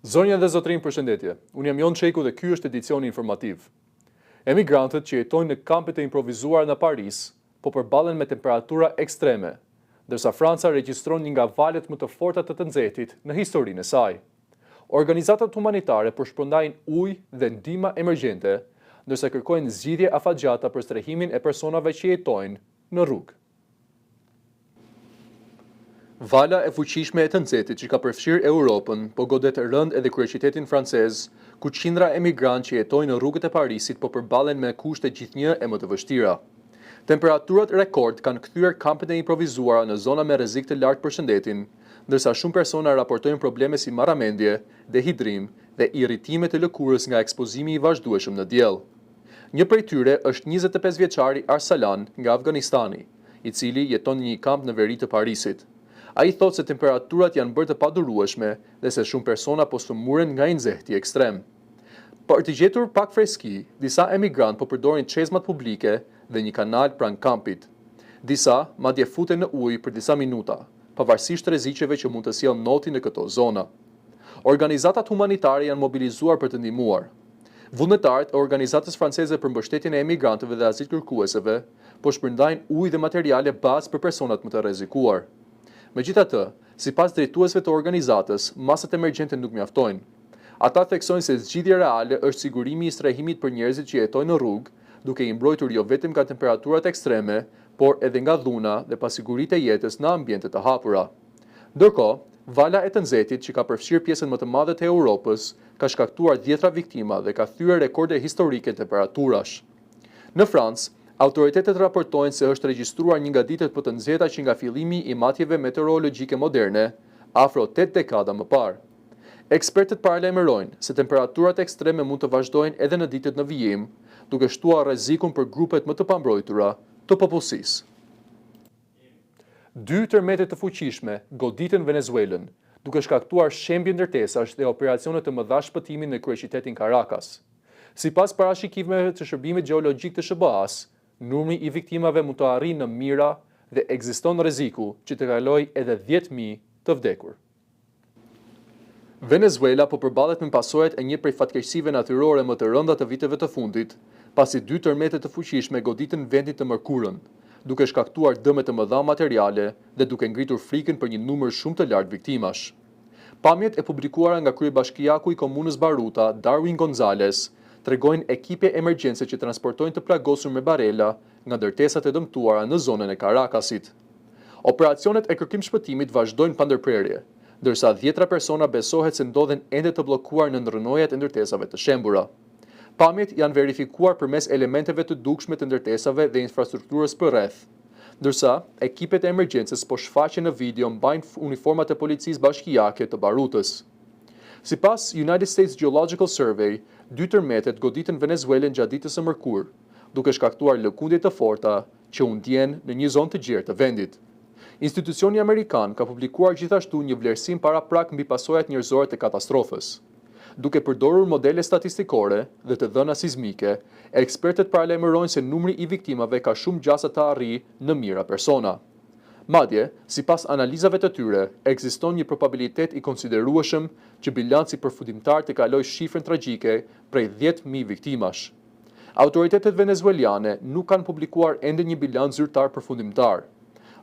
Zonja dhe zotërinj përshëndetje. Unë jam Jon Çeku dhe ky është edicioni informativ. Emigrantët që jetojnë në kampet e improvizuara në Paris po përballen me temperatura ekstreme, ndërsa Franca regjistron një nga valët më të forta të të nxehtit në historinë e saj. Organizatat humanitare po shpërndajnë ujë dhe ndihma emergjente, ndërsa kërkojnë zgjidhje afatgjata për strehimin e personave që jetojnë në rrugë. Vala e fuqishme e të nxehtit që ka përfshirë Europën po godet rëndë edhe kryeqytetin francez, ku qindra emigrantë që jetojnë në rrugët e Parisit po përballen me kushte gjithnjë e më të vështira. Temperaturat rekord kanë kthyer kampet e improvizuara në zona me rrezik të lartë për shëndetin, ndërsa shumë persona raportojnë probleme si marramendje, dehidrim dhe irritime të lëkurës nga ekspozimi i vazhdueshëm në diell. Një prej tyre është 25 vjeçari Arsalan nga Afganistani, i cili jeton në një kamp në veri të Parisit. Ai thotë se temperaturat janë bërë të padurueshme dhe se shumë persona po sëmuren nga i nxehti ekstrem. Për të gjetur pak freski, disa emigrantë po përdorin çezmat publike dhe një kanal pranë kampit. Disa madje futen në ujë për disa minuta, pavarësisht rreziqeve që mund të sjellë noti në këto zona. Organizatat humanitare janë mobilizuar për të ndihmuar. Vullnetarët e Organizatës Franceze për Mbështetjen e Emigrantëve dhe Azilkërkuesve po shpërndajnë ujë dhe materiale bazë për personat më të rrezikuar. Megjithatë, sipas drejtuesve të organizatës, masat emergjente nuk mjaftojnë. Ata theksojnë se zgjidhje reale është sigurimi i strehimit për njerëzit që jetojnë në rrugë, duke i mbrojtur jo vetëm nga temperaturat ekstreme, por edhe nga dhuna dhe pasiguritë e jetës në ambiente të hapura. Ndërkohë, vala e të nxehtit që ka përfshirë pjesën më të madhe të Europës ka shkaktuar dhjetra viktima dhe ka thyer rekorde historike temperaturash. Në Francë, autoritetet raportojnë se është regjistruar një nga ditët më të nxehta që nga fillimi i matjeve meteorologjike moderne, afro 8 dekada më parë. Ekspertët paralajmërojnë se temperaturat ekstreme mund të vazhdojnë edhe në ditët në vijim, duke shtuar rrezikun për grupet më të pambrojtura të popullsisë. Dy tërmete të fuqishme goditën Venezuelën, duke shkaktuar shembje ndërtesash dhe operacione të mëdha shpëtimi në kryeqytetin Caracas. Sipas parashikimeve të Shërbimit Gjeologjik të SHBA-s, numri i viktimave mund të arrijë në mijëra dhe ekziston rreziku që të kalojë edhe 10.000 të vdekur. Venezuela po përballet me pasojat e një prej fatkeqësive natyrore më të rënda të viteve të fundit, pasi dy tërmete të fuqishme goditën vendin të mërkurën, duke shkaktuar dëme të mëdha materiale dhe duke ngritur frikën për një numër shumë të lartë viktimash. Pamjet e publikuara nga kryebashkiaku i komunës Baruta, Darwin Gonzalez, tregojnë ekipe emergjence që transportojnë të plagosur me barela nga ndërtesat e dëmtuara në zonën e Caracas-it. Operacionet e kërkim-shpëtimit vazhdojnë pa ndërprerje, ndërsa dhjetra persona besohet se ndodhen ende të bllokuar nën rrënojat e ndërtesave të shembura. Pamjet janë verifikuar përmes elementeve të dukshme të ndërtesave dhe infrastrukturës përreth. Ndërsa, ekipet e emergjencës po shfaqen në video mbajnë uniformat e policisë bashkiake të Barutës. Sipas United States Geological Survey, dy tërmetet goditën Venezuelën gjatë ditës së mërkurë, duke shkaktuar lëkundje të forta që u ndjenë në një zonë të gjerë të vendit. Institucioni amerikan ka publikuar gjithashtu një vlerësim paraprak mbi pasojat njerëzore të katastrofës. Duke përdorur modele statistikore dhe të dhëna sizmike, ekspertët paralajmërojnë se numri i viktimave ka shumë gjasa të arrijë në mijëra persona. Madje, sipas analizave të tyre, ekziston një probabilitet i konsiderueshëm që bilanci përfundimtar të kalojë shifrën tragjike prej 10.000 viktimash. Autoritetet venezueliane nuk kanë publikuar ende një bilanc zyrtar përfundimtar,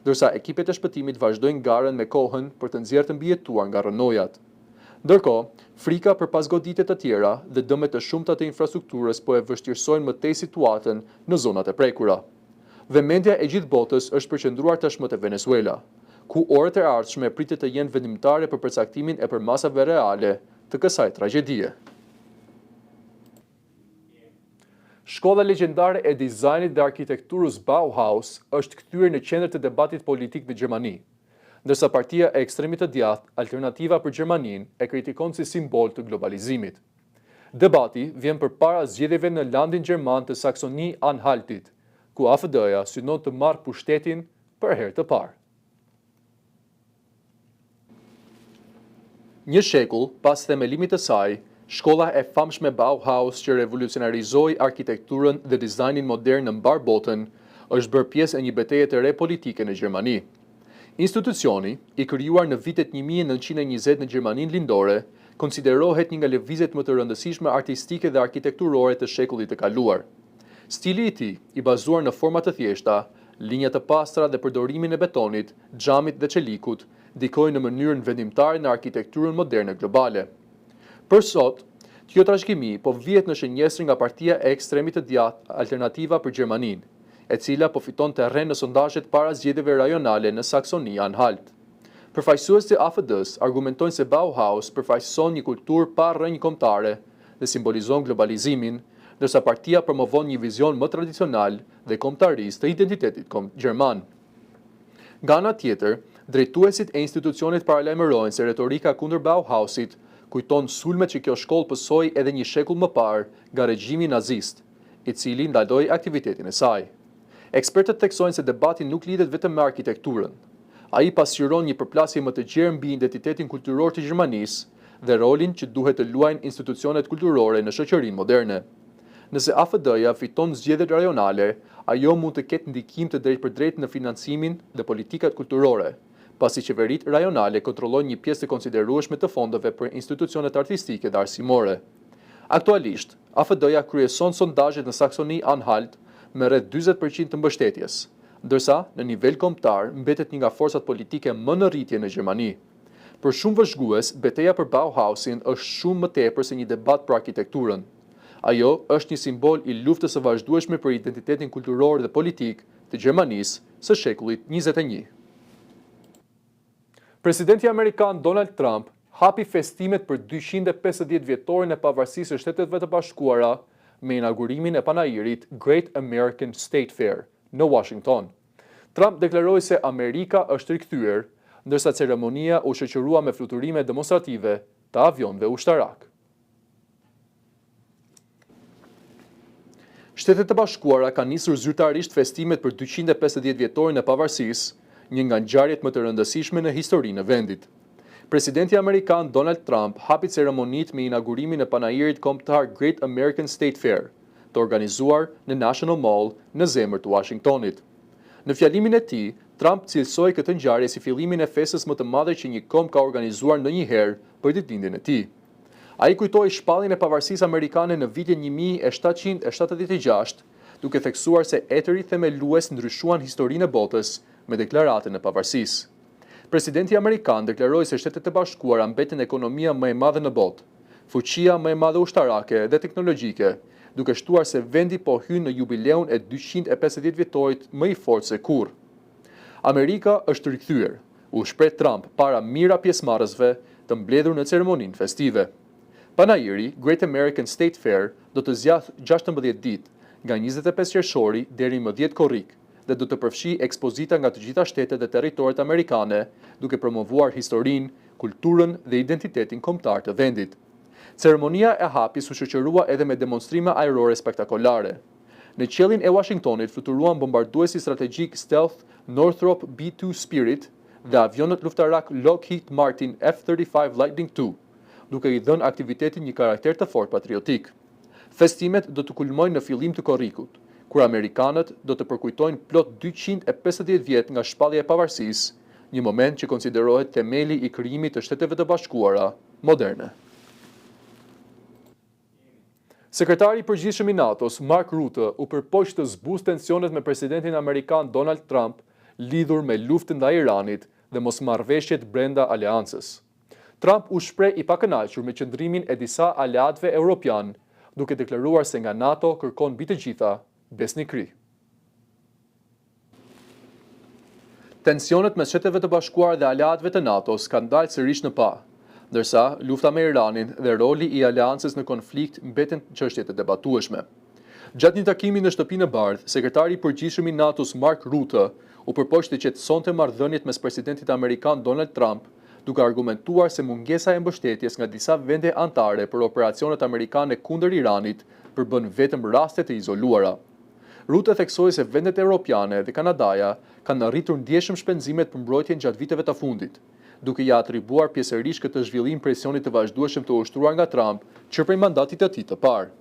ndërsa ekipet e shpëtimit vazhdojnë garën me kohën për të nxjerrë të mbijetuar nga rrënojat. Ndërkohë, frika për pasgoditje të tjera dhe dëme të shumta të infrastrukturës po e vështirësojnë më tej situatën në zonat e prekura. Vëmendja e gjithë botës është përqendruar tashmë te Venezuela, ku orët e ardhshme pritet të jenë vendimtare për përcaktimin e përmasave reale të kësaj tragjedie. Shkolla legjendare e dizajnit dhe arkitekturës Bauhaus është kthyer në qendër të debatit politik në Gjermani, ndërsa partia e ekstremit të djathtë Alternativa për Gjermaninë e kritikon si simbol të globalizimit. Debati vjen përpara zgjedhjeve në landin gjerman të Saksoni-Anhaltit, ku AfD-ja synon të marrë pushtetin për herë të parë. Një shekull pas themelimit të saj, shkolla e famshme Bauhaus që revolucionarizoi arkitekturën dhe dizajnin modern në mbarë botën, është bërë pjesë e një beteje të re politike në Gjermani. Institucioni, i krijuar në vitet 1920 në Gjermaninë Lindore, konsiderohet një nga lëvizjet më të rëndësishme artistike dhe arkitekturore të shekullit të kaluar. Stili i tij, i bazuar në forma të thjeshta, linja të pastra dhe përdorimin e betonit, xhamit dhe çelikut, ndikoi në mënyrë vendimtare në arkitekturën moderne globale. Për sot, kjo trashëgimi po vihet në shënjestër nga partia e ekstremit të djathtë Alternativa për Gjermaninë, e cila po fiton terren në sondazhet para zgjedhjeve rajonale në Saksoni-Anhalt. Përfaqësuesit e AfD-së argumentojnë se Bauhaus përfaqëson një kulturë pa rrënjë kombëtare dhe simbolizon globalizimin, ndërsa partia promovon një vizion më tradicional dhe kombëtarist të identitetit gjerman. Nga ana tjetër, drejtuesit e institucionit paralajmërojnë se retorika kundër Bauhausit kujton sulmet që kjo shkollë pësoi edhe një shekull më parë nga regjimi nazist, i cili ndaloi aktivitetin e saj. Ekspertët theksojnë se debati nuk lidhet vetëm me arkitekturën. Ai pasqyron një përplasje më të gjerë mbi identitetin kulturor të Gjermanisë dhe rolin që duhet të luajnë institucionet kulturore në shoqërinë moderne. Nëse AfD-ja fiton zgjedhjet rajonale, ajo mund të ketë ndikim të drejtpërdrejtë në financimin dhe politikat kulturore, pasi qeveritë rajonale kontrollojnë një pjesë të konsiderueshme të fondeve për institucionet artistike dhe arsimore. Aktualisht, AfD-ja kryeson sondazhet në Saksoni-Anhalt me rreth 40 për qind të mbështetjes, ndërsa në nivel kombëtar mbetet një nga forcat politike më në rritje në Gjermani. Për shumë vëzhgues, beteja për Bauhausin është shumë më tepër se një debat për arkitekturën. Ajo është një simbol i luftës së vazhdueshme për identitetin kulturor dhe politik të Gjermanisë së shekullit 21. Presidenti amerikan Donald Trump hapi festimet për 250 vjetorin e pavarësisë së Shteteve të Bashkuara me inaugurimin e panairit Great American State Fair në Washington. Trump deklaroi se Amerika është rikthyer, ndërsa ceremonia u shoqërua me fluturime demonstrative të avionëve ushtarak. Shtetet e Bashkuara kanë nisur zyrtarisht festimet për 250 vjetorin e pavarësisë, një nga ngjarjet më të rëndësishme në historinë e vendit. Presidenti amerikan Donald Trump hapi ceremonitë me inaugurimin e panairit kombëtar Great American State Fair, të organizuar në National Mall në zemër të Washingtonit. Në fjalimin e tij, Trump cilësoi këtë ngjarje si fillimin e festës më të madhe që një komb ka organizuar ndonjëherë për ditëlindjen e tij. Ai kujtoi shpalljen e pavarësisë amerikane në vitin 1776, duke theksuar se etërit themelues ndryshuan historinë e botës me deklaratën e pavarësisë. Presidenti amerikan deklaroi se Shtetet e Bashkuara mbeten ekonomia më e madhe në botë, fuqia më e madhe ushtarake dhe teknologjike, duke shtuar se vendi po hyn në jubileun e 250 vjetorit më i fortë se kurrë. Amerika është rikthyer, u shpreh Trump para mijëra pjesëmarrësve të mbledhur në ceremoninë festive. Panairi, Great American State Fair, do të zgjasë 16 ditë, nga 25 qershori deri më 10 korrik, dhe do të përfshijë ekspozita nga të gjitha shtetet dhe territoret amerikane, duke promovuar historinë, kulturën dhe identitetin kombëtar të vendit. Ceremonia e hapjes u shoqërua edhe me demonstrime ajrore spektakolare. Në qiellin e Washingtonit fluturuan bombarduesi strategjik stealth Northrop B-2 Spirit dhe avionët luftarak Lockheed Martin F-35 Lightning II, duke i dhënë aktivitetit një karakter të fortë patriotik. Festimet do të kulmojnë në fillim të korrikut, kur amerikanët do të përkujtojnë plot 250 vjet nga shpallja e pavarësisë, një moment që konsiderohet themeli i krijimit të Shteteve të Bashkuara moderne. Sekretari i përgjithshëm i NATO-s, Mark Rutte, u përpoq të zbusë tensionet me presidentin amerikan Donald Trump lidhur me luftën ndaj Iranit dhe mosmarrëveshjet brenda aleancës. Trump u shpreh i pakënaqur me qëndrimin e disa aleatëve europian, duke deklaruar se nga NATO kërkon mbi të gjitha besnikëri. Tensionet mes Shteteve të Bashkuara dhe aleatëve të NATO-s kanë dalë sërish në pah, ndërsa lufta me Iranin dhe roli i aleancës në konflikt mbeten çështje të debatueshme. Gjatë një takimi në Shtëpinë e Bardhë, sekretari i përgjithshëm i NATO-s Mark Rutte u përpoq të qetësonte marrëdhëniet mes presidentit amerikan Donald Trump, duke argumentuar se mungesa e mbështetjes nga disa vende anëtare për operacionet amerikane kundër Iranit përbën vetëm raste të izoluara. Rutte theksoi se vendet europiane dhe Kanadaja kanë rritur ndjeshëm shpenzimet për mbrojtjen gjatë viteve të fundit, duke ia atribuar pjesërisht këtë zhvillim presionit të vazhdueshëm të ushtruar nga Trump që prej mandatit të tij të parë.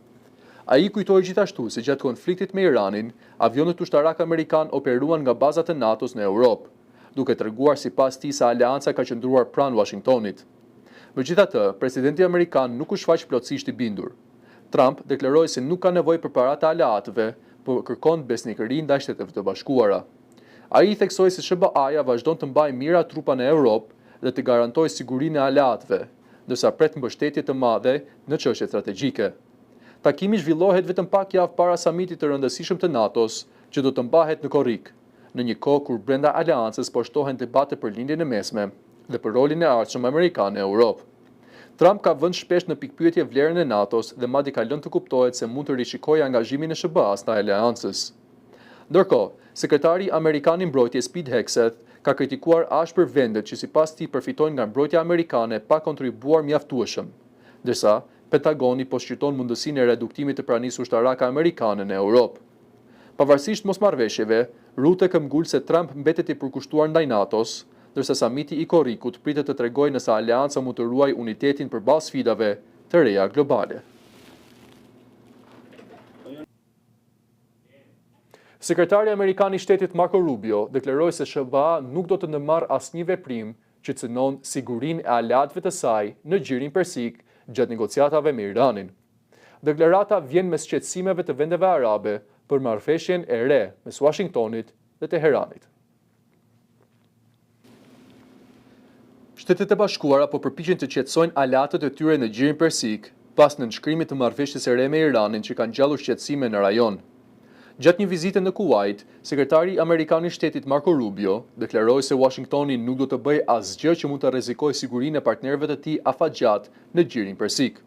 Ai kujtoi gjithashtu se gjatë konfliktit me Iranin, avionët ushtarakë amerikanë operuan nga bazat e NATO-s në Europë, duke treguar sipas tij se aleanca ka qëndruar pranë Washingtonit. Megjithatë, presidenti amerikan nuk u shfaq plotësisht i bindur. Trump deklaroi se nuk ka nevojë për para të aleatëve, por kërkon besnikëri ndaj Shteteve të Bashkuara. Ai theksoi se SHBA-ja vazhdon të mbajë mijëra trupa në Europë dhe të garantojë sigurinë e aleatëve, ndërsa pret mbështetje të madhe në çështjet strategjike. Takimi zhvillohet vetëm pak javë para samitit të rëndësishëm të NATO-s, që do të mbahet në korrik, në një kohë kur brenda aleancës po shtohen debate për Lindjen e Mesme dhe për rolin e ardhshëm amerikan në Europë. Trump ka vënë shpesh në pikëpyetje vlerën e NATO-s dhe madje ka lënë të kuptohet se mund të rishikojë angazhimin e SHBA-së ndaj aleancës. Ndërkohë, sekretari amerikan i Mbrojtjes Pete Hegseth ka kritikuar ashpër vendet që sipas tij përfitojnë nga mbrojtja amerikane pa kontribuar mjaftueshëm, ndërsa Pentagoni po shqyrton mundësinë e reduktimit të pranisë ushtarake amerikane në Europë. Pavarësisht mosmarrëveshjeve, Rutte këmbgul se Trump mbetet i përkushtuar ndaj NATO-s, ndërsa samiti i korrikut pritet të tregojë nëse aleanca mund të ruajë unitetin përballë sfidave të reja globale. Sekretari amerikan i Shtetit Marco Rubio deklaroi se SHBA nuk do të ndërmarrë asnjë veprim që cënon sigurinë e aleatëve të saj në Gjirin Persik gjatë negociatave me Iranin. Deklarata vjen mes shqetësimeve të vendeve arabe për marrëveshjen e re mes Uashingtonit dhe Teheranit. Shtetet e Bashkuara po përpiqen të qetësojnë aleatët e tyre në Gjirin Persik pas nënshkrimit të marrëveshjes së re me Iranin që ka ngjallur shqetësime në rajon. Gjatë një vizite në Kuwait, sekretari amerikan i Shtetit Marco Rubio deklaroi se Uashingtoni nuk do të bëjë asgjë që mund të rrezikojë sigurinë e partnerëve të tij afatgjatë në Gjirin Persik.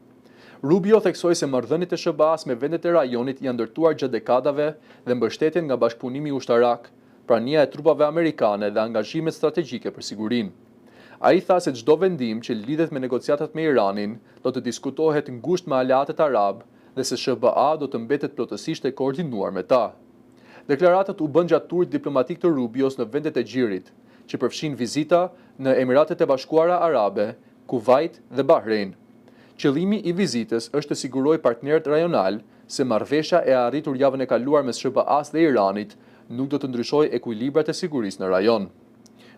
Rubio theksoi se marrëdhëniet e SHBA-së me vendet e rajonit janë ndërtuar gjatë dekadave dhe mbështeten nga bashkëpunimi ushtarak, prania e trupave amerikane dhe angazhimet strategjike për sigurinë. Ai tha se çdo vendim që lidhet me negociatat me Iranin do të diskutohet ngushtë me aleatët arabë dhe se SHBA do të mbetet plotësisht e koordinuar me ta. Deklaratat u bënë gjatë turit diplomatik të Rubios në vendet e Gjirit, që përfshin vizita në Emiratet e Bashkuara Arabe, Kuvajt dhe Bahrein. Qëllimi i vizitës është të sigurojë partnerët rajonalë se marrëveshja e arritur javën e kaluar mes SHBA-së dhe Iranit nuk do të ndryshojë ekuilibrat e sigurisë në rajon.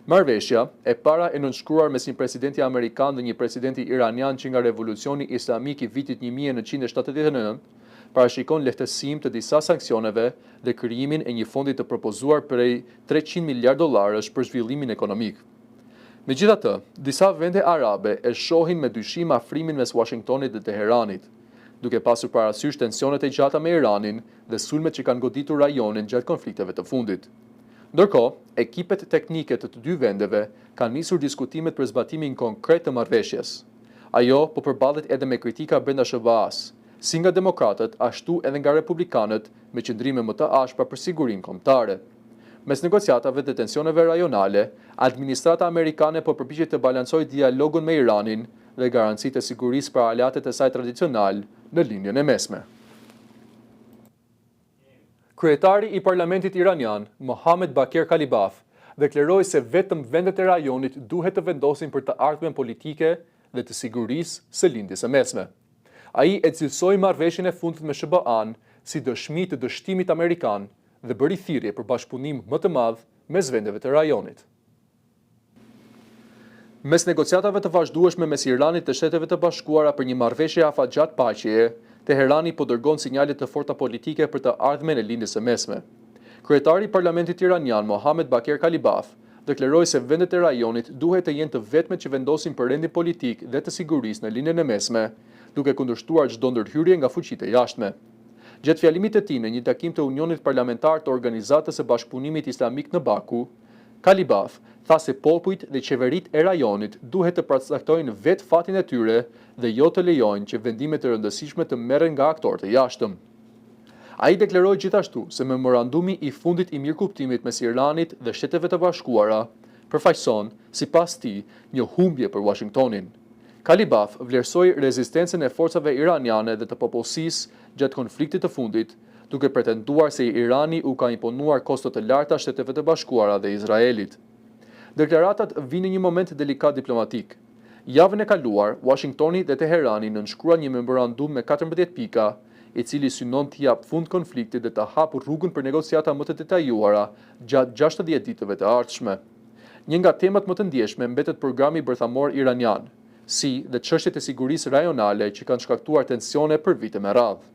Marrëveshja, e para e nënshkruar mes një presidenti amerikan dhe një presidenti iranian që nga Revolucioni Islamik i vitit 1979, parashikon lehtësim të disa sanksioneve dhe krijimin e një fondi të propozuar prej 300 miliardë dollarësh për zhvillimin ekonomik. Megjithatë, disa vende arabe e shohin me dyshim afrimin mes Uashingtonit dhe Teheranit, duke pasur parasysh tensionet e gjata me Iranin dhe sulmet që kanë goditur rajonin gjatë konflikteve të fundit. Ndërkohë, ekipet teknike të të dy vendeve kanë nisur diskutimet për zbatimin konkret të marrëveshjes. Ajo po përballet edhe me kritika brenda SHBA-së, si nga demokratët ashtu edhe nga republikanët me qëndrime më të ashpra për sigurinë kombëtare. Mes negociatave dhe tensioneve rajonale, administrata amerikane po përpiqet të balancojë dialogun me Iranin dhe garancitë e sigurisë për aleatët e saj tradicionalë në Lindjen e Mesme. Kryetari i parlamentit iranian, Mohammad Bagher Ghalibaf, deklaroi se vetëm vendet e rajonit duhet të vendosin për të ardhmen politike dhe të sigurisë së Lindjes së Mesme. Ai e cilësoi marrëveshjen e fundit me SHBA-në si dëshmi të dështimit amerikan dhe bëri thirrje për bashkëpunim më të madh mes vendeve të rajonit. Mes negociatave të vazhdueshme mes Iranit dhe Shteteve të Bashkuara për një marrëveshje afatgjatë paqeje, Teherani po dërgon sinjale të forta politike për të ardhmen e Lindjes së Mesme. Kryetari i parlamentit iranian Mohammad Bagher Ghalibaf deklaroi se vendet e rajonit duhet të jenë të vetmet që vendosin për rendin politik dhe të sigurisë në Lindjen e Mesme, duke kundërshtuar çdo ndërhyrje nga fuqitë e jashtme. Gjatë fjalimit të tij në një takim të Unionit Parlamentar të Organizatës së Bashkëpunimit Islamik në Baku, Ghalibaf tha se popujt dhe qeveritë e rajonit duhet të përcaktojnë vetë fatin e tyre dhe jo të lejojnë që vendime të rëndësishme të merren nga aktorë të jashtëm. Ai deklaroi gjithashtu se memorandumi i fundit i mirëkuptimit mes Iranit dhe Shteteve të Bashkuara përfaqëson, sipas tij, një humbje për Uashingtonin. Ghalibaf vlerësoi rezistencën e forcave iraniane dhe të popullsisë gjatë konfliktit të fundit, duke pretenduar se Irani u ka imponuar kosto të larta Shteteve të Bashkuara dhe Izraelit. Deklaratat vijnë në një moment delikat diplomatik. Javën e kaluar, Uashingtoni dhe Teherani nënshkruan një memorandum me 14 pika, i cili synon t'i japë fund konfliktit dhe të hapë rrugën për negociata më të detajuara gjatë 60 ditëve të ardhshme. Një nga temat më të ndjeshme mbetet programi bërthamor iranian, si dhe çështjet e sigurisë rajonale që kanë shkaktuar tensione për vite me radhë.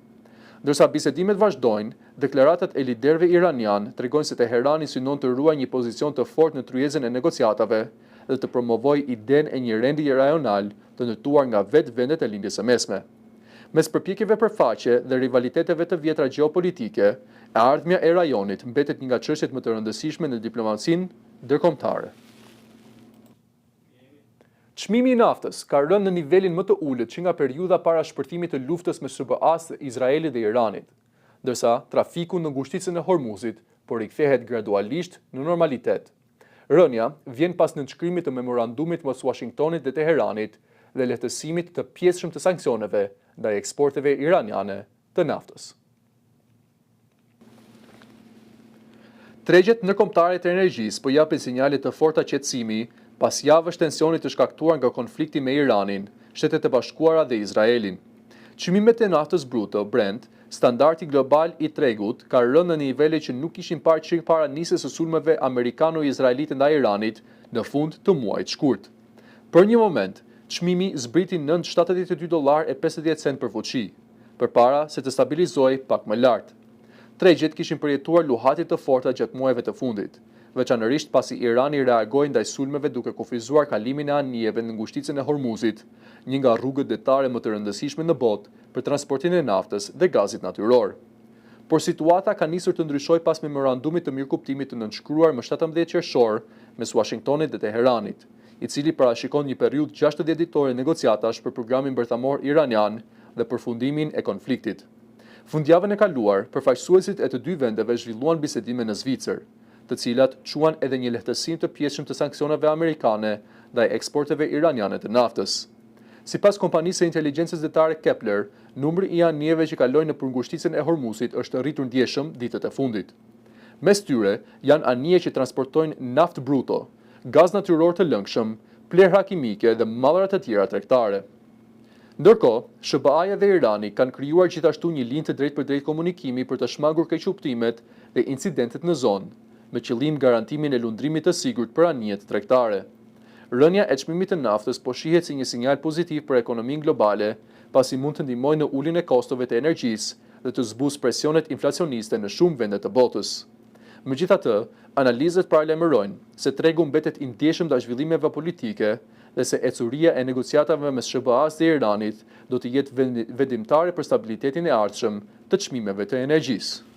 Ndërsa bisedimet vazhdojnë, deklaratat e liderëve iranianë tregojnë se Teherani synon të ruajë një pozicion të fortë në tryezën e negociatave dhe të promovojë idenë e një rendi rajonal të ndërtuar nga vetë vendet e Lindjes së Mesme. Mes përpjekjeve për paqe dhe rivaliteteve të vjetra gjeopolitike, e ardhmja e rajonit mbetet një nga çështjet më të rëndësishme në diplomacinë ndërkombëtare. Çmimi i naftës ka rënë në nivelin më të ulët që nga periudha para shpërthimit të luftës mes SHBA-së, Izraelit dhe Iranit, ndërsa trafiku në ngushticën e Hormuzit po rikthehet gradualisht në normalitet. Rënia vjen pas nënshkrimit të memorandumit mes Uashingtonit dhe Teheranit dhe lehtësimit të pjesshëm të sanksioneve ndaj eksporteve iraniane të naftës. Tregjet ndërkombëtare të energjisë po japin sinjale të forta qetësimi pas javësh tensioni të shkaktuar nga konflikti me Iranin, Shtetet e Bashkuara dhe Izraelin. Çmimet e naftës bruto, Brent, standardi global i tregut, ka rënë në nivele që nuk ishin parë që para nisjes së sulmeve amerikano-izraelite ndaj Iranit në fund të muajit shkurt. Për një moment, çmimi zbriti nën 72 dollarë e 50 cent për fuçi. përpara se të stabilizohej pak më lart. Tregjet kishin përjetuar luhatje të forta gjatë muajve të fundit, veçanërisht pasi Irani reagoi ndaj sulmeve duke kufizuar kalimin e anijeve në ngushticën e Hormuzit, një nga rrugët detare më të rëndësishme në botë për transportin e naftës dhe gazit natyror. Por situata ka nisur të ndryshojë pas memorandumit të mirëkuptimit të nënshkruar më 17 qershor mes Uashingtonit dhe Teheranit, i cili parashikon një periudhë 60 ditore negociatash për programin bërthamor iranian dhe përfundimin e konfliktit. Fundjavën e kaluar, përfaqësuesit e të dy vendeve zhvilluan bisedime në Zvicër, të cilat çuan edhe një lehtësim të pjesshëm të sanksioneve amerikane ndaj eksporteve iraniane të naftës. Sipas kompanisë së inteligjencës detare Kepler, numri i anijeve që kalojnë nëpër ngushticën e Hormuzit është rritur ndjeshëm ditët e fundit. Mes tyre janë anije që transportojnë naftë bruto, gaz natyror të lëngshëm, plehra kimike dhe mallra të tjera tregtare. Ndërkohë, SHBA-ja dhe Irani kanë krijuar gjithashtu një linjë të drejtpërdrejtë komunikimi për të shmangur keqkuptimet dhe incidentet në zonë, me qëllim garantimin e lundrimit të sigurt për anijet tregtare. Rënia e çmimit të naftës po shihet si një sinjal pozitiv për ekonominë globale, pasi mund të ndihmojë në uljen e kostove të energjisë dhe të zbusë presionet inflacioniste në shumë vende të botës. Megjithatë, analistët paralajmërojnë se tregu mbetet i ndjeshëm ndaj zhvillimeve politike dhe se ecuria e negociatave mes SHBA-së dhe Iranit do të jetë vendimtare për stabilitetin e ardhshëm të çmimeve të energjisë.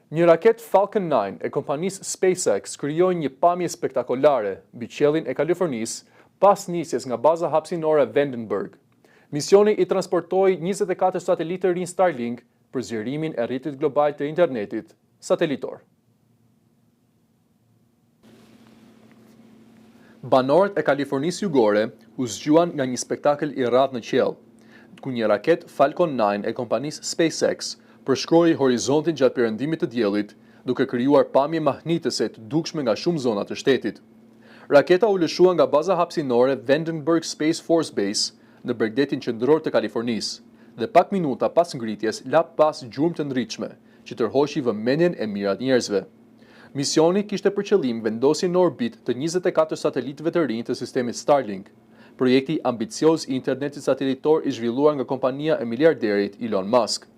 Një raketë Falcon 9 e kompanisë SpaceX krijoi një pamje spektakolare mbi qiellin e Kalifornisë pas nisjes nga baza hapësinore Vandenberg. Misioni i transportoi 24 satelitë të rinj Starlink për zgjerimin e rrjetit global të internetit satelitor. Banorët e Kalifornisë Jugore u zgjuan nga një spektakël i rrallë në qiell, ku një raketë Falcon 9 e kompanisë SpaceX përshkroi horizontin gjatë perëndimit të diellit, duke krijuar pamje mahnitëse të dukshme nga shumë zona të shtetit. Raketa u lëshua nga baza hapësinore Vandenberg Space Force Base në bregdetin qendror të Kalifornisë dhe pak minuta pas ngritjes la pas gjurmë të ndritshme, që tërhoqi vëmendjen e mijëra njerëzve. Misioni kishte për qëllim vendosjen në orbitë të 24 satelitëve të rinj të sistemit Starlink, projekti ambicioz i internetit satelitor i zhvilluar nga kompania e miliarderit Elon Musk.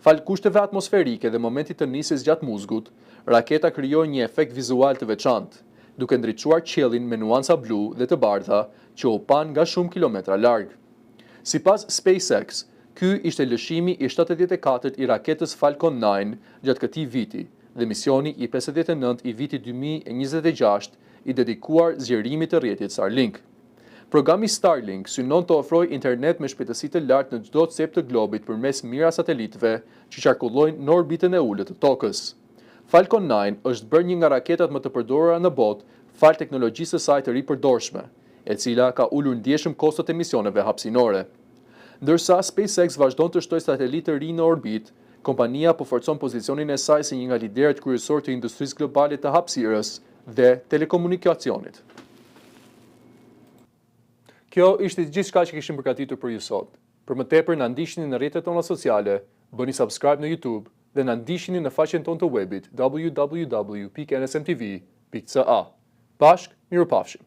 Falë kushteve atmosferike dhe momentit të nisjes gjatë muzgut, raketa krijoi një efekt vizual të veçantë, duke ndriçuar qiellin me nuanca blu dhe të bardha që u panë nga shumë kilometra larg. Sipas SpaceX, ky ishte lëshimi i 74 i raketës Falcon 9 gjatë këtij viti dhe misioni i 59 i vitit 2026 i dedikuar zgjerimit të rrjetit Starlink. Programi Starlink synon të ofrojë internet me shpejtësi të lartë në çdo cep të globit përmes mijëra satelitëve që qarkullojnë në orbitën e ulët të Tokës. Falcon 9 është bërë një nga raketat më të përdorura në botë falë teknologjisë së saj të ripërdorshme, e cila ka ulur ndjeshëm kostot e misioneve hapësinore. Ndërsa SpaceX vazhdon të shtojë satelitë të rinj në orbitë, kompania po forcon pozicionin e saj si një nga liderët kryesorë të industrisë globale të hapësirës dhe telekomunikacionit. Kjo ishte gjithçka që kishim përgatitur për ju sot. Për më tepër na ndiqni në rrjetet tona sociale, bëni subscribe në YouTube dhe na ndiqni në faqen tonë të webit www.nsmtv.ca. Bashkë, mirupafshim.